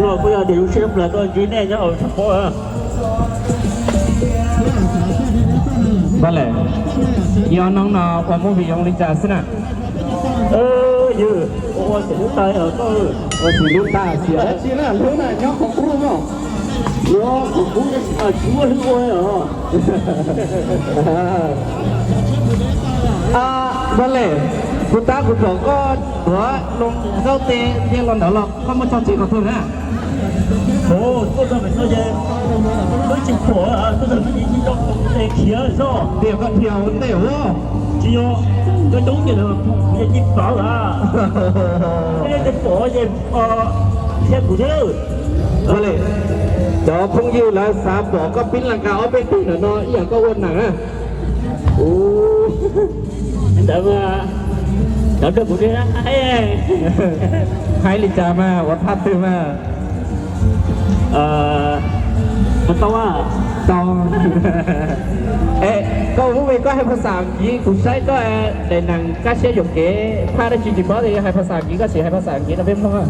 Kuj yog tias zoo siab tshaj plaws tuaj ntsib nej nyob hauv Tshav Pob. Vale, ib ob hnub no ua movie zoo li cas xwb na? Yog ua xim hlub tas os. Ua xim hlub tas xim dab tsi na, hlub na nyob qhov qub no. Nyob qhov qub tab sis mas tsis muaj hlwb ua os. Vale, kuv tab kuv pom koj tuav loo ntaub tes nce los ntawd los koj muaj txog tsev qhov twg na? Tuaj txog pem no ces twb tsis pom, tuaj txog no ces tsis tau tes khiav xwb. Tias koj dhia ua ntej ua. Tsis yog, koj coob ces kuv yog cib plawv a. Koj tej pom ces thiab kuv thiab. Vale, cov phooj ywg lawv xav pom koj pib las kas ob peb teg ntawm no ib yam koj ua neeg na. Ntawd mas cov rau kuv haib, haib li cas mas ua thaj twg mas. Tau, tau. Es koj ua movie koj hais phas xas Askiv, kuv saib koj daim neeg Kab Siab Yuam Kev phaj dab tsi tsis paub li, hais phas xas Askiv, koj sim hais phas xas Askiv rau peb mloog.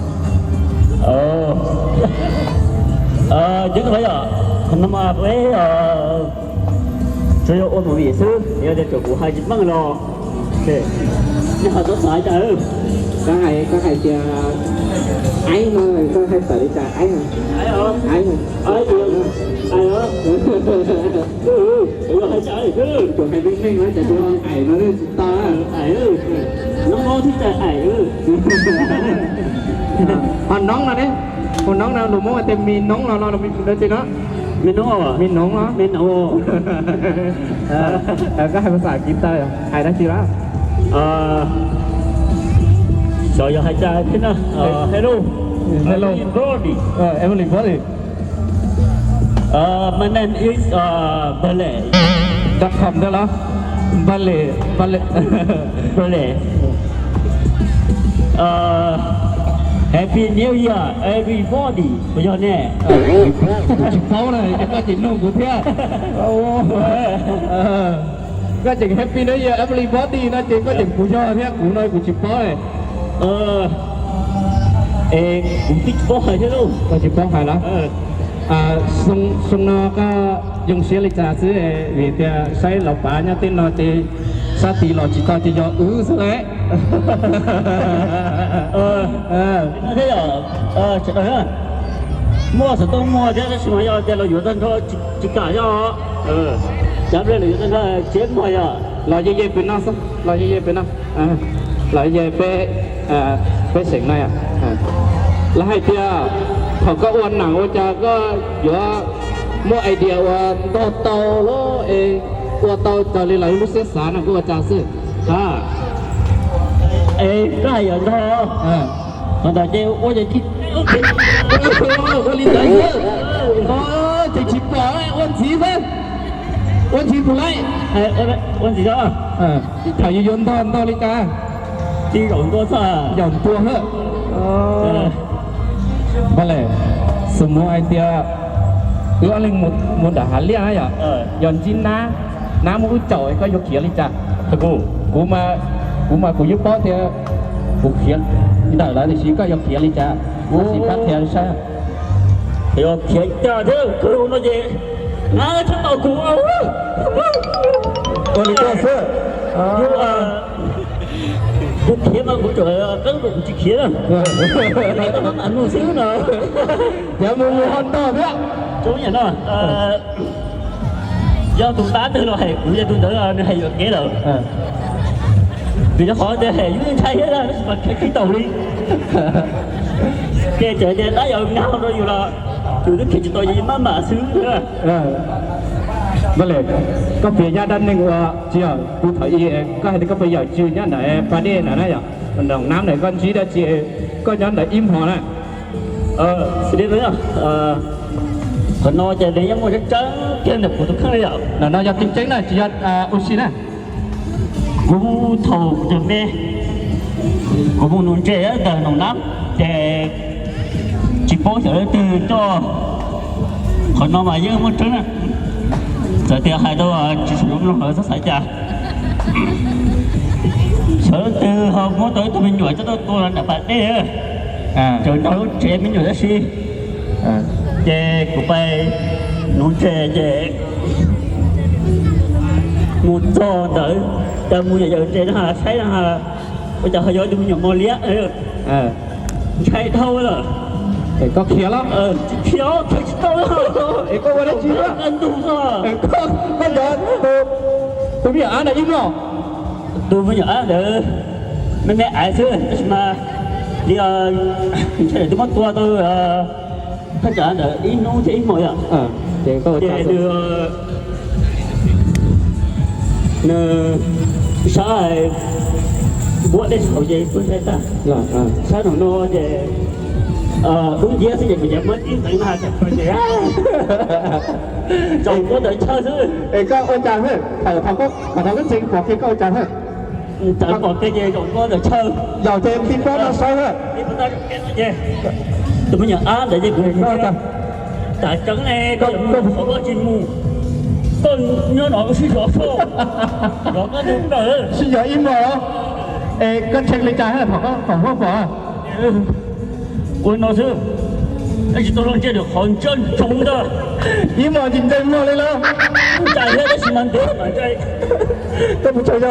Ces yog qhov no mas peb tsuas yog ua movie xwb, yog tias txawm kuv hais tsis meej los nej ho txhob xav cas. Koj hais, koj hais tias aib no, koj hais tawm li cas aib no? Aib, aib, aib, aib. Kuv hais meej meej no ces kuv ho aim no tsis tau. Noob no thiab cas aim. Ho noob no ne, ho noob no lus Hmoob tias me noob no los me noob no, me noob, me noob. Koj hais phas xas Askiv tau, hais dab tsi lawm? Xyov yog hais cas thiab na. Hello, hello, everybody. My name is Npawg Lem. Dot com ntawd los? Npawg Lem, Npawg Lem. Npawg Lem. Happy New Year everybody. Puas yog ne? Kuv tsis paub na, koj tsis nug kuv thiab. Koj tseem Happy New Year everybody no ces koj tseem puas yog thiab, kuv no kuv tsis paub. Es kuv twb tsis paub hais thiab lauj. Koj tsis paub hais los? Xyoo no koj zoo siab li cas xwb? Vim tias saib los pav nyob tej no ces sab tid los tsis tau ces yog wb xwb lawm. Thiab yog, sawv daws muaj xov tooj muag thiab tab sis mas yog tias los yuav tag nrho tsis kam yog, cov ple los yuav tag nrho tsis muag yog. Los ye ye pem no xwb, los ye ye pem no, los ye peb, peb seem no yom. Lawv hais tias thaum koj ua neeg ua cas koj yuav muaj idea ua ntog tau los es ua tau raws li lawv lub siab xav no, koj ua cas xwb? Es koj hais yog ntog, qhov ntawd ces ua ces ua li ntawd xwb, ces tsis pom ua ntxiv xwb, ua ntxiv tus laib, ua ntxiv xwb. Thaum yus yuav ntog ntog li cas? Tsis zaum ntua xwb, zaum ntua xwb. Vale, xws mus hais tias wb ob leeg mus nram hav liaj na yom, yog ntsib nab, nab muab wb caum koj yuav khiav li cas? Kuv, kuv mas kuv yeej paub tias kuv khiav ntawm lawv tiam sis koj yuav khiav li cas? Kuv sim pab khiav saib. Yog khiav cas thiab kawg no ces nab tsis tau kuv. Ua li koj xwb. Kuv khiav mas kuv tseem qeeb rau kuv tsis khiav na. Kuv mam nug xwb no. Cov mus mus ho ntog thiab. Tsis yog no, yog tus tab twg los hais kuv, yog tus ntawd nws hais yuam kev lawm. Vim rau qhov tias hais yus ntshai thiab tab sis mas khiav tsis tau li. Ces txawm tias tab yog nkag rau yus los yus twb khiav tsis tau, yus maj mam xwb. Vale, koj piav zaj dab neeg uas tsis yog kuv thaum ub koj hais tias koj pheej yawm tswv nyob ntawm pas dej ntawd na yom, nram nab ntawd koj ntsib dab tsi, koj nyob ntawd ib hmo na? Xws li no, qhov no ces nws yeej muaj tseeb tseeb kiag ntawm kuv tus kheej li yom. Ntawm no yog tseeb tseeb na, tsis yog ua si na. Kuv thaum kuv tseem me, kuv mus nuv ntses ntawm nram nab ces tsis paub xyov leej twg coj. Qhov no mas yeej muaj tseeb na. Txawm tias hais tau tsis tshua zoo mloog los txhob xav cas. Xyov leej twg ho muab tau ib tug me nyuam coj tuaj tua nram pas dej, tseem nrog lub tsev me nyuam tab sis Ces kuv pais nuv ntses ces mus txog ntawd, cas mus yam yawm ntses no saib no, ua cas ho yog tus me nyuam mos liab, ntshai dhau lawm. Koj khiav los? Khiav, khiav tsis tau. Es koj ua dab tsi? Ntug, koj cov tus me nyuam ab ntawd ib hmos. Tus me nyuam ab ntawd me me aiv xwb tab sis mas li ntshai lawv twb muab tua tau thaj tsam ntawd ib hnub thiab ib hmos yom. Ces nws sab npuab dej saud ces tuag ntshai tag. Sab nraum no ces dub nciab xwb ces kuv cov muab tib ntxeev na, ces zaum nkuaj ntawm chaw xwb. Es koj ua cas thiab? Thaum koj tseem pom kev koj ua cas thiab? Thaum pom kev ces zaum nkuaj ntawm chaw. Zaum ces tib pob no saib thiab. Tus me nyuam ab ntawd ces kuv tam tseeb ne, koj qhov koj tsis mus, koj nyob no sib zov soj, zov koj tus plaws. Sib zov ib hmos. Es koj ntshai li cas thaum koj pom huab pom? Ua no xwb, tsis tau luag ntsia tus qhov ntsej ntsoov ntag. Ib hmos tsis ntshai muag li los? Ntshai thiab tab sis mas ntev mam ntshai. Koj mus tsaug zog?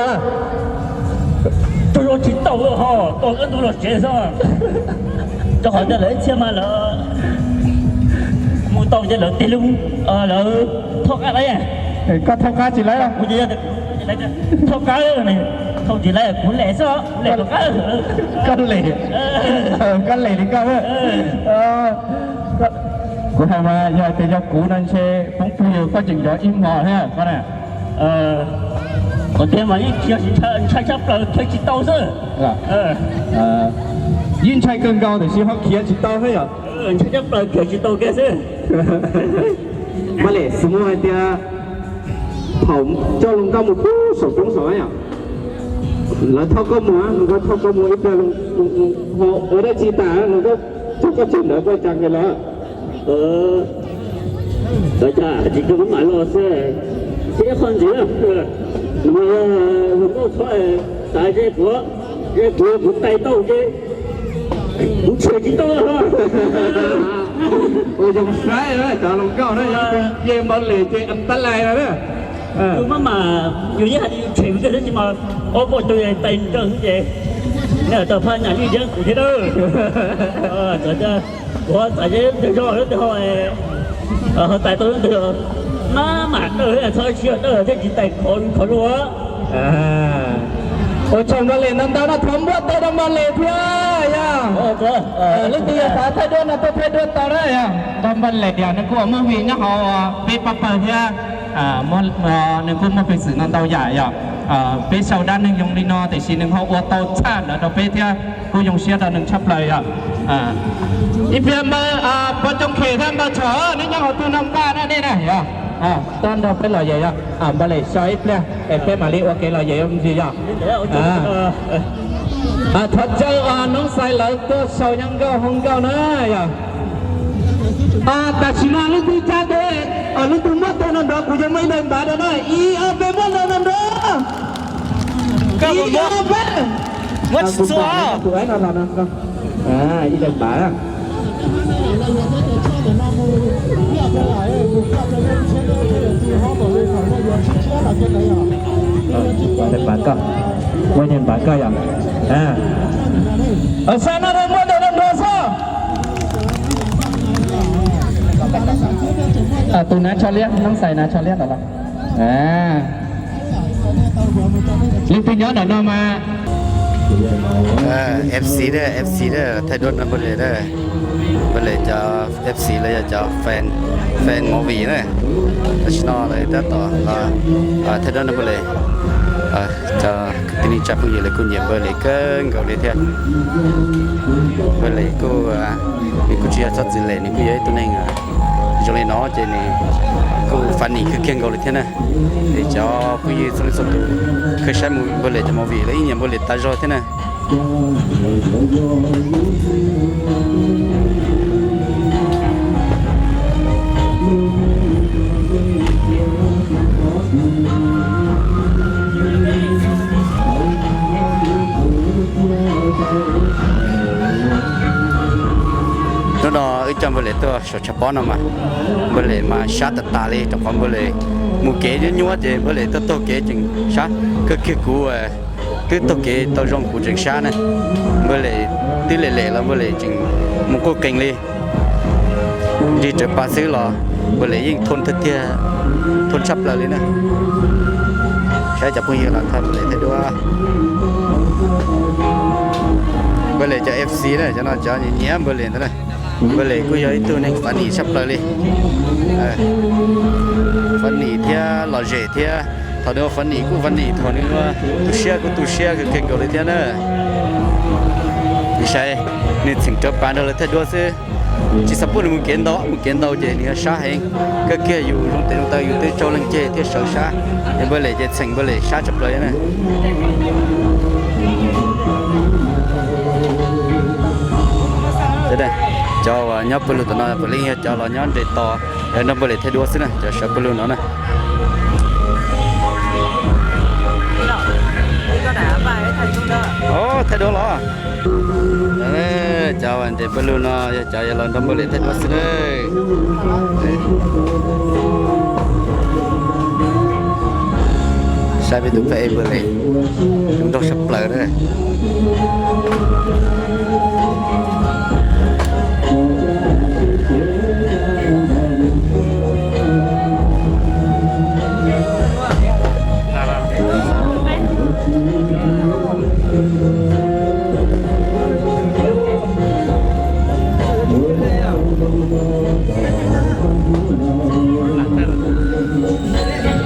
Tsaug zog tsis tau ho, tau koj ntug los tsev xwb. Rau qhov tias lawv ib txhia mas lawv mus tau ces lawv tig loo, lawv thauj qab lawm. Koj thauj qab tsis lawm? Kuv ces thauj qab, thauj tsis lawm, kuv lem xwb, kuv lem rov qab. Koj lem, koj lem li koj. Kuv hais mas yog tias yog kuv no ntshe poob pug yus koj tseem zov ib hmos thiab koj na. Qhov tiag mas yeej tsis yog ntshai tshaj plaws, khiav tsis tau xwb. Yeej ntshai kawg nkaus tiam sis ho khiav tsis tau thiab yom? Ntshai tshaj plaws khiav tsis tau kiag xwb. Npaj Lem xwb muaj hais tias thaum coj hluas nkauj mus pub saum roob saud yom, lawv thauj koj mus, nws koj thauj koj mus ib pliag ho ua dab tsi tas nws koj coj koj tseg ntawd koj cas nqis los? Ua cas tsis kawg maj mam los xwb, thiab qhov ntxiv no yog hluas nkauj txhob xav ze kuv, ze kuv kuv tais tau ces kuv tshem tsis tau. Ua zoo saib cov hluas nkauj na, yog ces Npaj Lem ces antab lais no na. Yus maj mam, yus yeej hais tias yus tshem kuv kiag xwb tsis mas ob poj tus tais nrog ces nej tau phaj nyam yeej yeeb kuv thiab na. Kuv ho txav ze ntawd zog lub twg ho, ho tais tau lub twg, maj mam dawj txhob siab dawj thiab tsis tais khov khov luaj. Ua tsaug Npaj Lem ntau ntau no, thov npuaj tais rau Npaj Lem thiab yog. Leej twg yog xav thaij duab no tuaj thaij duab tau na yog. Nrog Npaj Lem yog nws kuj ua movie nyob hauv peb pab pawg thiab, nws kuj muaj peev xwm no ntau yam yog. Peb sau dab neeg zoo li no tiam sis nws ho ua tau txhaj ntawd rau peb thiab, kuj zoo siab rau nws tshaj plaws yog. Ib pliag npawg Pov Coo Khem thiab npawg Tshom neb nyob hauv tug no npaj na nej na yog. Tuaj nrog peb los yog, Npaj Lem sau ib pliag es peb mam li ua kev los yog ntsis yog. Thov caw Noob Xais lawv tuaj sau nyab nkauj hoo nkauj na yog. Tam sim no leej twg cab tes, leej twg muab tes no nrov kuv yuav muaj ib daim npav rau na, ib ob peb muab tes no nrov. Ib ob peb. Tus aib no los no, ib daim npav. Daim npav koj, muaj daim npav koj yog. Sab no muaj daim npav xwb. Tus nav tsho liab, Noob Xais nav tsho liab ntawm no. Leej twg nyob ntawm no mas. F C, F C thaij duab no Npaj Lem, Npaj Lem cov F C los yog cov fan, fan movie na. Tam sim no lawv tab tom los thaij duab no Npaj Lem. Cov kwv tij neej tsa phooj ywg lawv kuj nyiam Npaj Lem kawg nkaus li thiab. Npaj Lem kuj, nws kuj tsis yog txhob txwm lem, nws kuj yog ib tug neeg zoo li no ces nws kuj funny kawg kiag nkaus li thiab na. Es cov phooj ywg txhua leej txhua tus kheev saib Npaj Lem cov movie lawv yeej nyiam Npaj Lem tas zog thiab na. Hnub no wb Npawg Lem tuaj saum tshav pob no mas, Npawg Lem mas sab tas tas li rau qhov Npawg Lem mus kev nyuab nyuab ces Npawg Lem tuaj taug kev tseem sab kawg kiag. Kuv twb taug kev tau zoo kuv tseem sab na. Npawg Lem twb lem lem los Npawg Lem tseem mus quj qees li. Nrig tsawv pa xwb los Npawg Lem yeej thoob tiag tiag, thoob tshaj plaws li na. Saib cov phooj ywg los thov Npawg Lem thiab duab. Npawg Lem cov F C na, cov no cov nyiam nyiam Npawg Lem ntawd na. Npawg Lem kuj yog ib tug neeg funny tshaj plaws li. Funny thiab lom zem thiab. Thaum nws ua funny kuj funny, thaum nws ua tu siab kuj tu siab kawg nkaus li thiab na. Saib, nws txheem rawv pas nrog lawv thiab duab xwb. Tsis xav pub nws mus kev ntau, mus kev ntau ces nws yuav sab heev. Kawg kiag yus zoo tes zoo taw yus twb tsaug leej ceg thiab sawv sab, es Npawg Lem ces txheem Npawg Lem sab tshaj plaws na. Cov uas nyob pawg lug tom no puav leej yog cov los nyob nres tos nrog Npawg Lem thaij duab xwb na, cov sawv pawg lug no na. Thaij duab los. Cov nres pawg lug no yog cov yuav los nrog Npawg Lem thaij duab xwb na. Saib peb tus phab ej Npawg Lem, zoo nraug sab plaws na.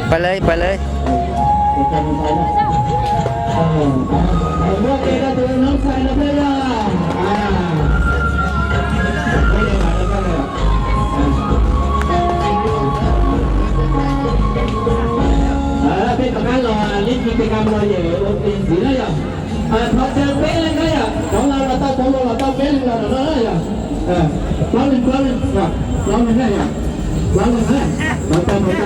Pais lawm, pais lawm. Peb rov qab los ib pliag no ces ua pliag ntxiv na yom. Thov caw peb leeg na yom, cov laus los tau, cov laus los tau, peb leeg los no na yom. Plaub leeg, plaub leeg, plaub leeg na yom. Plaub leeg na, los tau, los tau.